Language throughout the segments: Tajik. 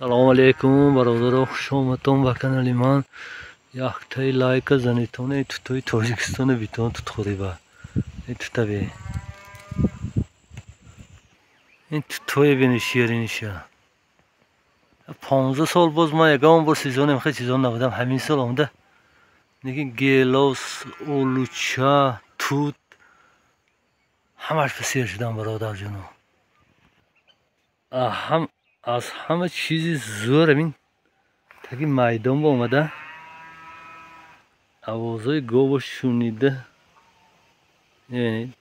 Салому алейкум, бародаро, хуш омадтон ба канали ман. Яктаи лайка занитон, эй тутои Тоҷикистону битон тутхӯриба. Эй тутабе. Ин тутое бини ширинша. 15 сол боз ман ягон бор сезонем хеле сезон набудам, ҳамин сол омада. Лекин гелос, олуча, тут ҳамаш пасир шудам, бародарҷоно. Ҳам аз ҳама чизи зӯр ҳамин таги майдон ба омада овозҳои гово шунида, мебинед,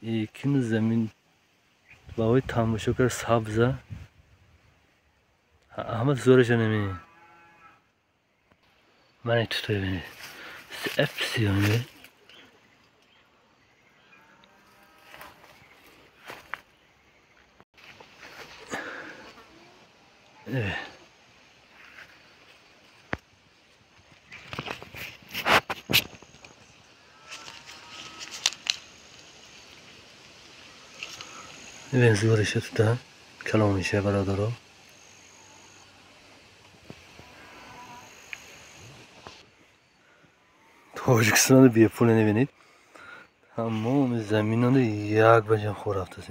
икину замин баҳои тамошо кард сабза, ҳама зӯраша намебинед. Ман тутой бинед, сепсиён. Evet. Бибин зӯриша тута, калониша, бародаро. Тоҷикистони бепуле небинед. Тамоми заминони як баҷам хор рафтаст.